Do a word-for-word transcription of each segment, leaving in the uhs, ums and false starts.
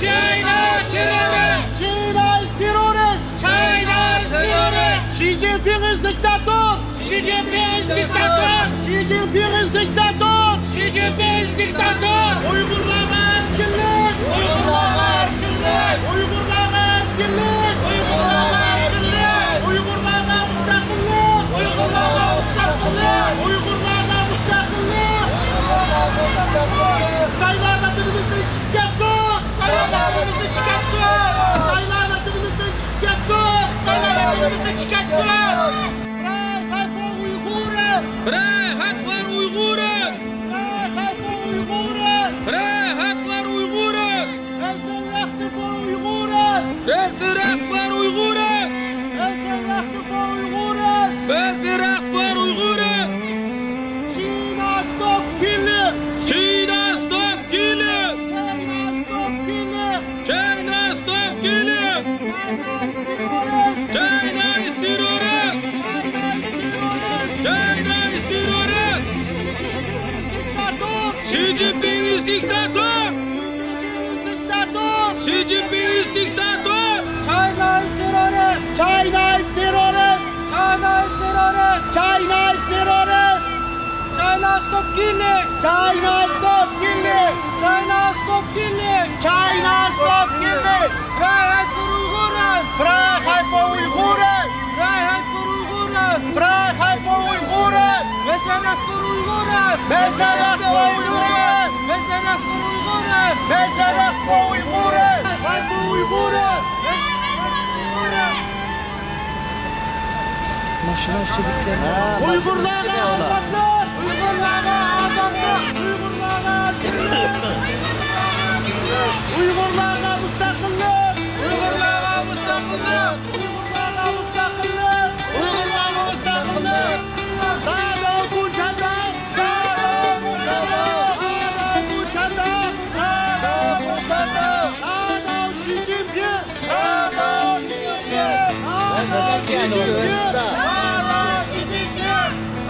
China is terrorist! China is terrorist! China is terrorist! Xi Jinping is dictator! Xi Jinping is dictator! Xi Jinping is dictator! Xi Jinping is dictator! ئۇيغۇرلارغا ئەركىنلىك! ئۇيغۇرلارغا ئەركىنلىك! ئۇيغۇرلارغا ئەركىنلىك! ئۇيغۇرلارغا ئەركىنلىك! ئۇيغۇرلارغا مۇستەقىللىق! ئۇيغۇرلارغا مۇستەقىللىق! ئۇيغۇرلارغا مۇستەقىللىق! خىتايلار ۋەتىنىمىزدىن چىقىپ كەتسۇن! خىتايلار ۋەتىنىمىزدىن چىقىپ كەتسۇن! خىتايلار ۋەتىنىمىزدىن چىقىپ كەتسۇن! خىتايلار ۋەتىنىمىزدىن چىقىپ كەتسۇن! フライハイパーウイグール! フライハイパーウイグール! フライハイパーウイグール! フライハイパーウイグール! Resurrect for Uyghurs! Resurrect for Uyghurs! Resurrect for Uyghurs! Resurrect for Uyghurs! China stop killing! China stop killing! China stop killing! China stop killing! China is terrorist! China is terrorist! China is terrorist! Xi Jinping is dictator! Xi Jinping is dictator! China is terrorist! China is terrorist! China is terrorist! China is terrorist! China stop killing! China stop killing! China stop killing! China stop killing! Freiheit für Uiguren! Freiheit für Uiguren! Freiheit für Uiguren! Freiheit für Uiguren! Meseret für Uiguren! Meseret für Uiguren! Meseret für Uiguren! Meseret für Uiguren! Freiheit für Uiguren! ماشىنا ئىچىدىكى. ئۇيغۇرلارغا ئازادلىق! ئۇيغۇرلارغا ئازادلىق! ئۇيغۇرلارغا ئازادلىق! ئۇيغۇرلارغا مۇستەقىللىق! ئۇيغۇرلارغا مۇستەقىللىق! ئۇيغۇرلارغا مۇستەقىللىق! ئۇيغۇرلارغا مۇستەقىللىق! 打倒共产党! 打倒共产党！ 打倒共产党！ 打倒习近平！ 打倒习近平！ 打倒习近平！ 打倒习近平！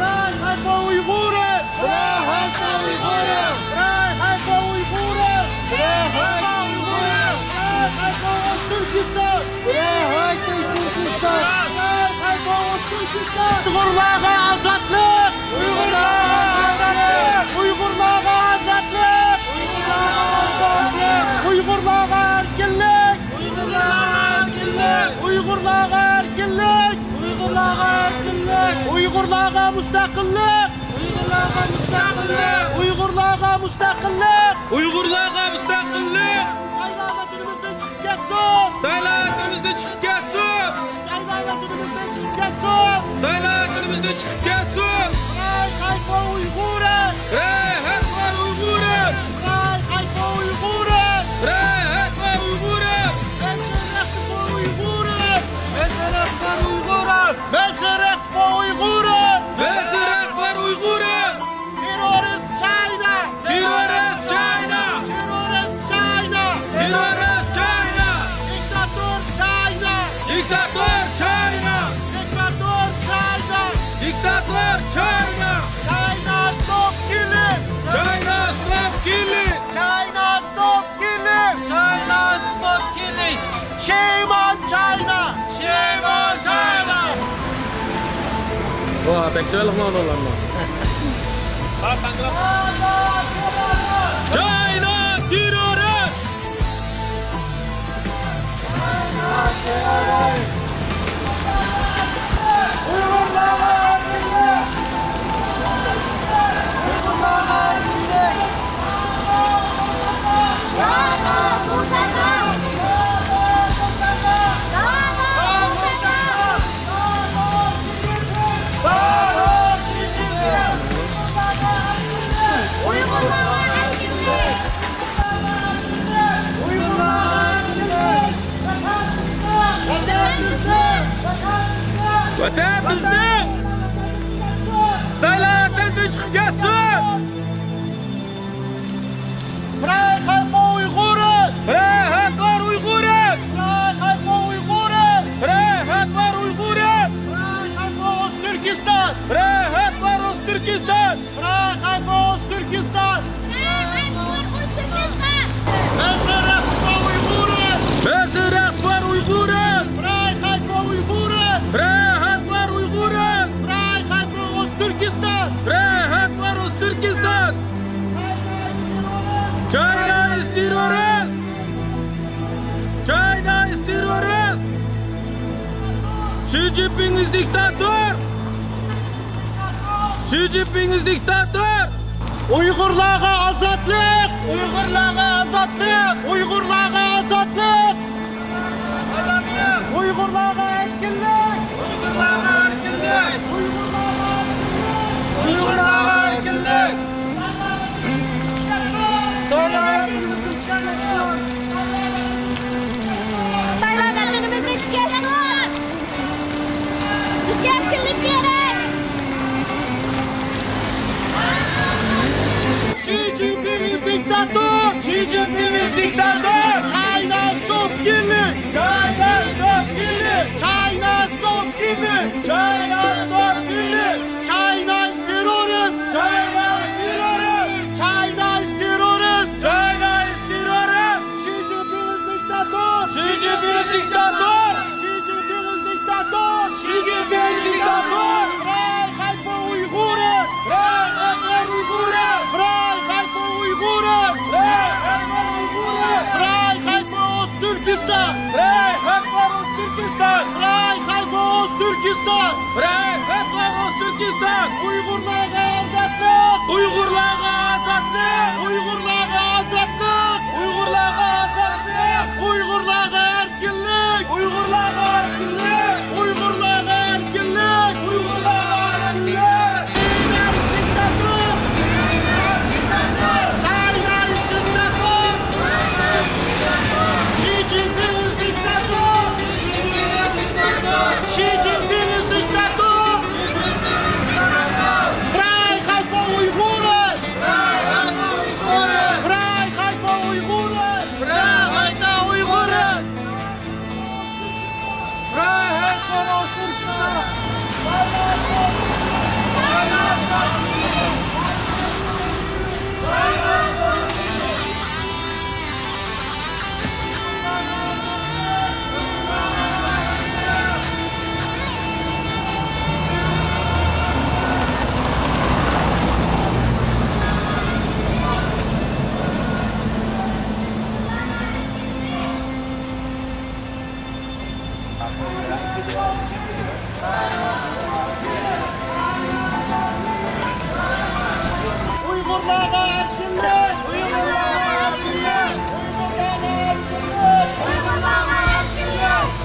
Freiheit für Uiguren! Freiheit für Uiguren! Freiheit für Uiguren! Freiheit für Uiguren! Freiheit für Öztürkistan! Freiheit Öztürkistan! Freiheit für Öztürkistan! ئۇيغۇرلارغا ئازادلىق! ئۇيغۇرلارغا ئازادلىق! ئۇيغۇرلارغا ئازادلىق! ئۇيغۇرلارغا ئازادلىق! ئۇيغۇرلارغا ئەركىنلىك! ئۇيغۇرلارغا ئەركىنلىك! ئۇيغۇرلارغا ئەركىنلىك! ئۇيغۇرلارغا ئەركىنلىك! ئۇيغۇرلارغا مۇستەقىللىق! ئۇيغۇرلارغا مۇستەقىللىق! ئۇيغۇرلارغا مۇستەقىللىق! ئۇيغۇرلارغا مۇستەقىللىق! خىتايلار ۋەتىنىمىزدىن چىقىپ كەتسۇن! خىتايلار ۋەتىنىمىزدىن چىقىپ كەتسۇن! خىتايلار ۋەتىنىمىزدىن چىقىپ كەتسۇن! خىتايلار ۋەتىنىمىزدىن چىقىپ كەتسۇن! Freiheit für Uiguren! Freiheit für Uiguren! Freiheit für Uiguren! Freiheit für Uiguren! Meseret für Uiguren! Meseret für Uiguren! Meseret für Uiguren! Meseret für Uiguren! Terrorist China! Terrorist China! Terrorist China! Terrorist China! Diktator China! Diktator China! Diktator China! Diktator China! China stop killing! China stop killing! China stop killing! China stop killing! Shame on China! Shame on China! ۋاھ، بەك چىرايلىق ماۋۇلارمۇ. China terrorist! شى جىنپىڭ ئىز دىكتاتور! شى جىنپىڭ ئىز دىكتاتور! ئۇيغۇرلارغا ئازادلىق! ئۇيغۇرلارغا ئازادلىق! ئۇيغۇرلارغا ئازادلىق! ئۇيغۇرلارغا ئەركىنلىك! ئۇيغۇرلارغا ئەركىنلىك! ئۇيغۇرلارغا ئەركىنلىك! خىتايلار ۋەتىنىمىزنى تىكەتسۇن! بىزگە ئەركىنلىك كېرەك! شى جىنپىڭ ئىز دىكتاتور! شى جىنپىڭ ئىز دىكتاتور! China stop killing! China stop killing! China stop killing! China stop killing! China is terrorist! China is terrorist! China is terrorist! China is terrorist! Xi Jinping is dictator! Xi Jinping is dictator! Xi Jinping is dictator! Xi Jinping is dictator! Frei Haifa Uiguren! Frei Haifa Uiguren! Frei Haifa Uiguren! Frei Haifa Uiguren! Frei Haifa Ostürkistan! Frei Haifa Ostürkistan! Frei Haifa Ostürkistan! Frei Haifa Ostürkistan! Uyg'urlarga ozodlik! Uyg'urlarga ozodlik! Uyg'urlarga ozodlik! Uyg'urlarga ozodlik! Uyg'urlarga erkinlik! Uyg'urlarga erkinlik! Uyg'urlarga erkinlik! Uyg'urlarga erkinlik! China is dictator! China is dictator! Xi Jinping is dictator! Xi Jinping is dictator! Frei Haifa Uiguren! Frei Haifa Uiguren! Frei Haifa Uiguren! ئۇيغۇرلارغا ئەركىنلىك! ئۇيغۇرلارغا ئەركىنلىك! ئۇيغۇرلارغا ئەركىنلىك! ئۇيغۇرلارغا ئەركىنلىك!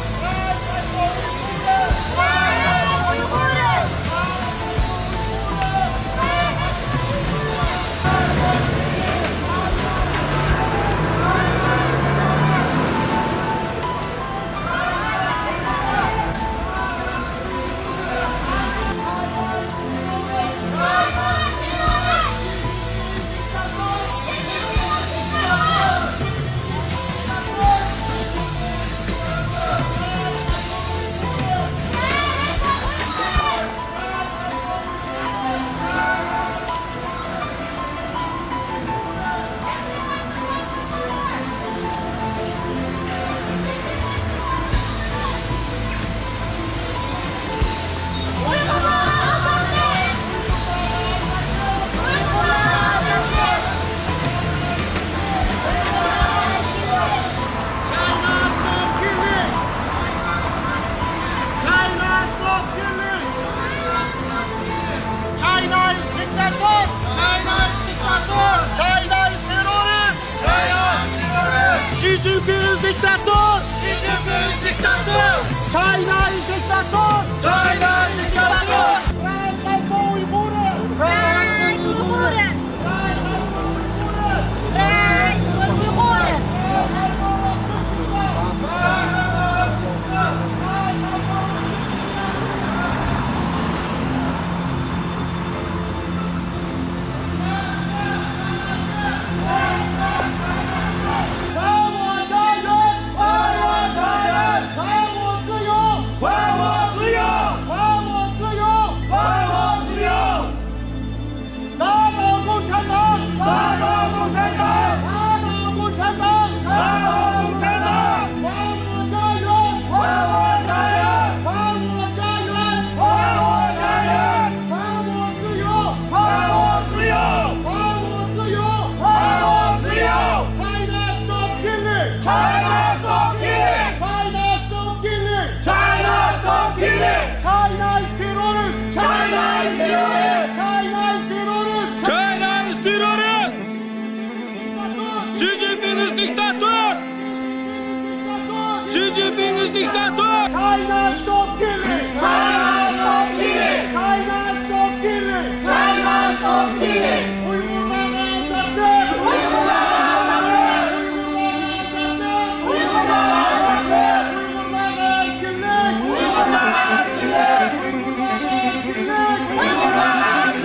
China stop killing! China stop killing! China is dictator! China is dictator! China is terrorist! China is terrorist! Xi Jinping is dictator! Xi Jinping is dictator! China is dictator! China is dictator! Frei Haifa Uiguren! Frei Uiguren! Frei Uiguren! Xi Jinping is dictator! China stop killing! China stop killing! China stop killing! China stop killing! Uyg'urlarga ozodlik! Uyg'urlarga ozodlik! Uyg'urlarga ozodlik! Uyg'urlarga erkinlik! Uyg'urlarga erkinlik! Uyg'urlarga erkinlik! Uyg'urlarga erkinlik!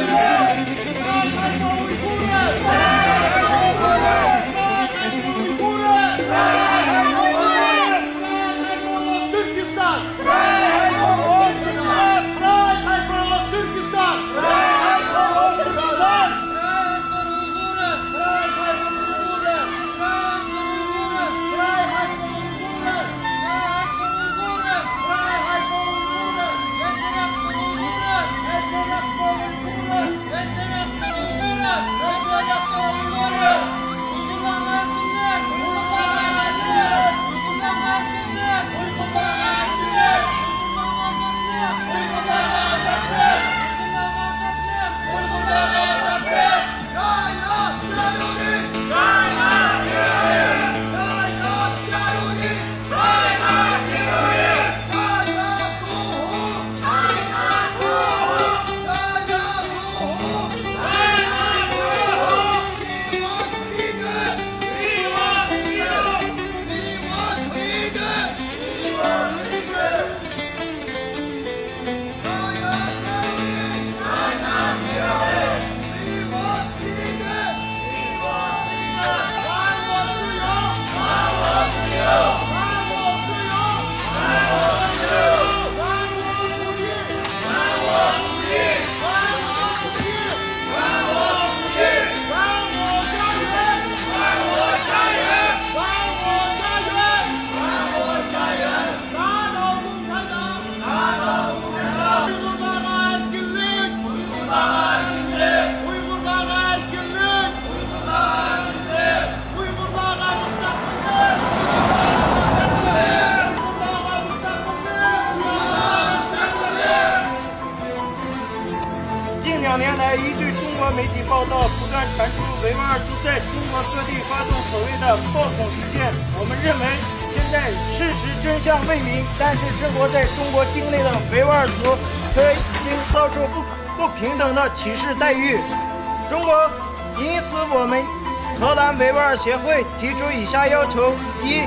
近两年来，依据中国媒体报道，不断传出维吾尔族在中国各地发动所谓的暴恐事件。我们认为，现在事实真相未明，但是生活在中国境内的维吾尔族却已经遭受不不平等的歧视待遇。中国因此，我们荷兰维吾尔协会提出以下要求：一、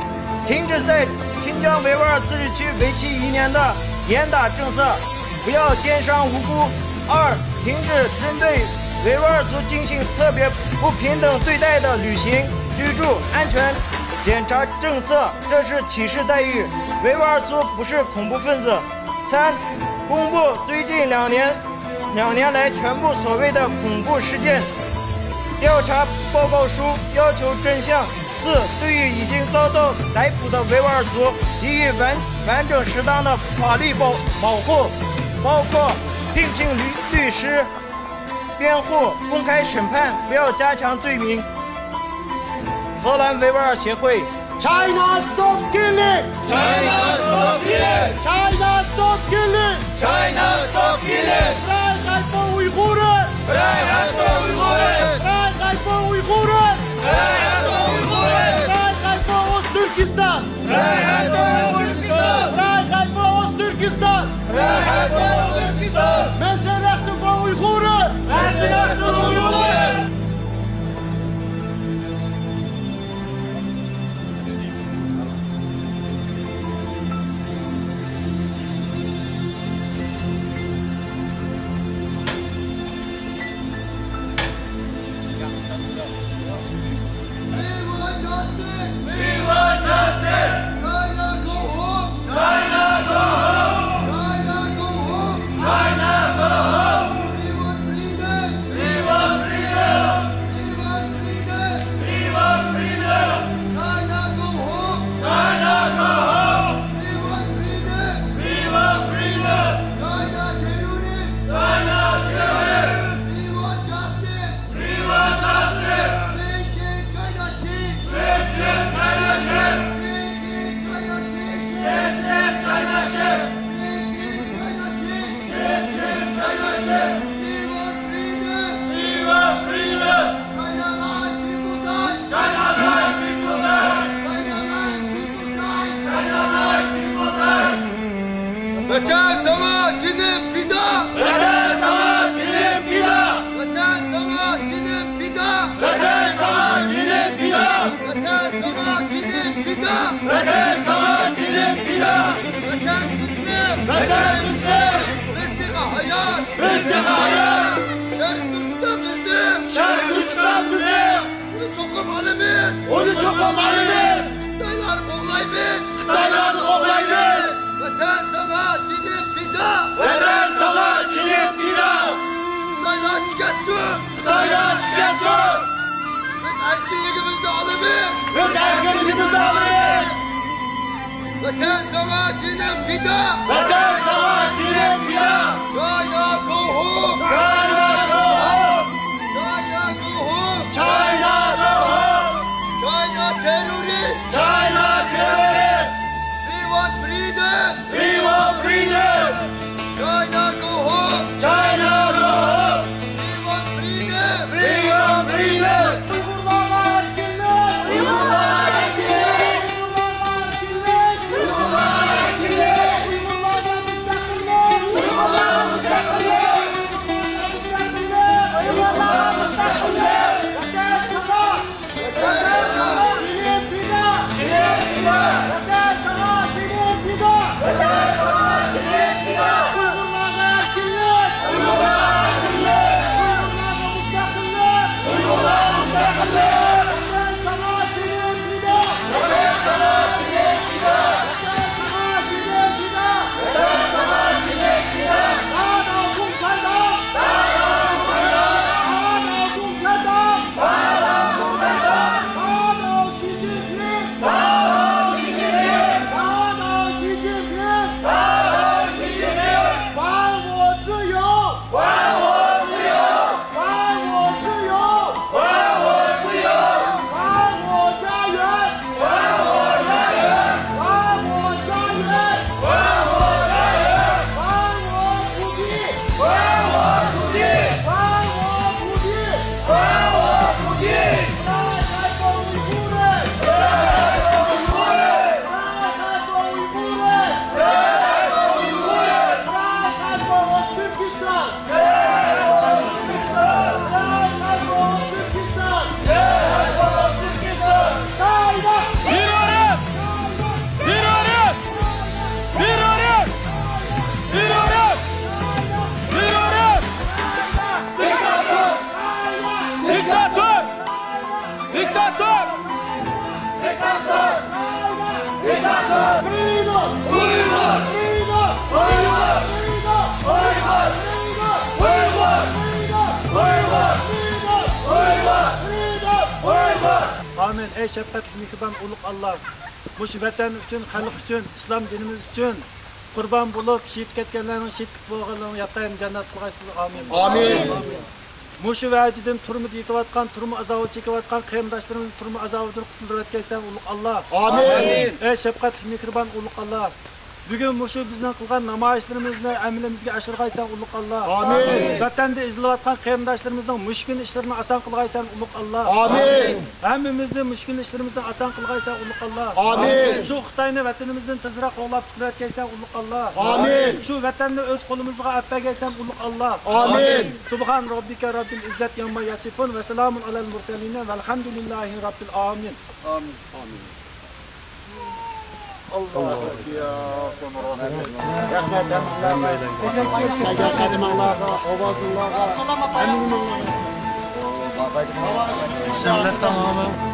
停止在新疆维吾尔自治区为期一年的严打政策，不要奸商无辜；二、停止针对维吾尔族进行特别不平等对待的旅行、居住、安全检查政策，这是歧视待遇。维吾尔族不是恐怖分子。三、公布最近两年两年来全部所谓的恐怖事件调查报告书，要求真相。四、对于已经遭到逮捕的维吾尔族给予完完整适当的法律保保护，包括聘请律律师辩护、公开审判，不要加强罪名。荷兰维吾尔协会。China stop killing! China stop killing! China stop killing! China stop killing! Freiheit für Uiguren! Freiheit für Uiguren! Freiheit für Uiguren! Freiheit für Uiguren! Freiheit für Osttürkistan! Freiheit für Osttürkistan! Freiheit für Osttürkistan! Freiheit für Osttürkistan! Menschenrechte für Uiguren! Menschenrechte für Uiguren! We want justice! We want justice! China, go ۋەتەن ساڭا جېنىم پىدا! ۋەتەن بىزنىڭ! ۋەتەن بىزنىڭ! بىز تېخى ھايات! بىز تېخى ھايات! شەرقىي تۈركىستان بىزنىڭ! شەرقىي تۈركىستان بىزنىڭ! ئۇنى چوقۇم ئالىمىز! ئۇنى چوقۇم ئالىمىز! خىتايلارنى قوغلايمىز! خىتايلارنى قوغلايمىز! ۋەتەن ساڭا جېنىم پىدا! ۋەتەن ساڭا جېنىم پىدا! خىتايلار چىقسۇن! خىتايلار چىقسۇن! بىز ئەركىنلىكىمىزنى ئالىمىز! بىز ئەركىنلىكىمىزنى ئالىمىز! ۋەتەن ساڭا جېنىم پىدا! ۋەتەن ساڭا جېنىم پىدا! China go home! China go home! China go home! China go home! China terrorist! China terrorist! We want freedom! We want freedom! China go home! China go home! We want freedom! We want freedom! ئۇيغۇرلارغا ئەركىنلىك! ئۇيغۇرلارغا ئەركىنلىك! ئۇيغۇرلارغا ئەركىنلىك! ئۇيغۇرلارغا مۇستەقىللىك! ئۇيغۇرلارغا مۇستەقىللىق! ئۇيغۇرلارغا مۇستەقىللىق! ۋەتەن ساڭا! ۋەتەن ساڭا جېنىم پىدا! جېنىم پىدا! ۋەتەن ساڭا جېنىم پىدا! ۋەتەن ساڭا جېنىم پىدا! ئۇيغۇرلارغا ئەركىنلىك! ئۇيغۇرلارغا ئەركىنلىك! ئۇيغۇرلارغا مۇستەقىللىق! ئۇيغۇرلارغا مۇستەقىللىق! ۋەتەن ساڭا جېنىم پىدا! ۋەتەن ساڭا جېنىم پىدا! ۋەتەن ساڭا جېنىم پىدا! ۋەتەن ساڭا جېنىم پىدا! 打倒共产党！ 打倒共产党！打倒习近平！打倒习近平！打倒习近平！打倒习近平！还我自由！还我自由！还我自由！还我自由！还我家园！ 还我家园！还我家园！还我家园！还我土地！还我土地！还我土地！还我土地！ Terrorist! Terrorist! Terrorist! Terrorist! Terrorist! Diktator! Diktator! Diktator! Diktator! Freedom! Uyg'ur! Freedom! Uyg'ur! Freedom! Uyg'ur! Freedom! Uyg'ur! Freedom! Uyg'ur! Freedom! Uyg'ur! Freedom! Uyg'ur! ئامىن. ئەي شەپقەتلىك مېھرىبان ئۇلۇغ ئاللا! مۇشۇ ۋەتەن ئۈچۈن، خەلق ئۈچۈن، ئىسلام دىنىمىز ئۈچۈن قۇربان بولۇپ، شېھىت كەتكەنلەرنىڭ شېھىتلىك بولغانلىرىنىڭ ياتلىرىنى جەننەت قىلغايسىز. ئامىن. ئامىن. مۇشۇ ۋەجىدىن تۈرمىدە يېتىۋاتقان، تۈرمە ئازابى چېكىۋاتقان قېرىنداشلىرىمىزنى تۈرمە ئازابىدىن قۇتۇلدۇرۇۋەتكەيسەن، ئۇلۇغ ئاللا. ئامىن. ئەي شەپقەتلىك مېھرىبان ئۇلۇغ ئاللا! بۈگۈن مۇشۇ بىزنىڭ قىلغان نامايىشلىرىمىزنى ئەمىلىمىزگە ئاشۇرغايسەن، ئۇلۇغ ئاللا. ئامىن. ۋەتەندە ئېزىلىۋاتقان قېرىنداشلىرىمىزنىڭ مۈشكۈل ئىشلىرىنى ئاسان قىلغايسەن، ئۇلۇغ ئاللا. ئامىن. ھەممىمىزنى مۈشكۈل ئىشلىرىمىزدىن ئاسان قىلغايسەن، ئۇلۇغ ئاللا. ئامىن. شۇ خىتاينى ۋەتىنىمىزدىن تېزرەك قوغلاپ چىقىرىۋەتكەيسەن، ئۇلۇغ ئاللا. ئامىن. شۇ ۋەتەننى ئۆز قولىمىزغا ئەپ بەرگەيسەن، ئۇلۇغ ئاللا. ئامىن. سۇبھان رەببىكە رەببىل ئىززەتى ئەمما يەسىفۇن ۋە سالامۇن ئەلەل مۇرسەلىن ۋەلھەمدۇلىللاھى رەببىل ئالەمىن. ئامىن. ئامىن. ئاللاھ. رەھمەت ھەممىڭلارغا. قەدىمىڭلارغا، ئاۋازىڭلارغا، ھەممىڭلارغا. دۆلەت تامامى.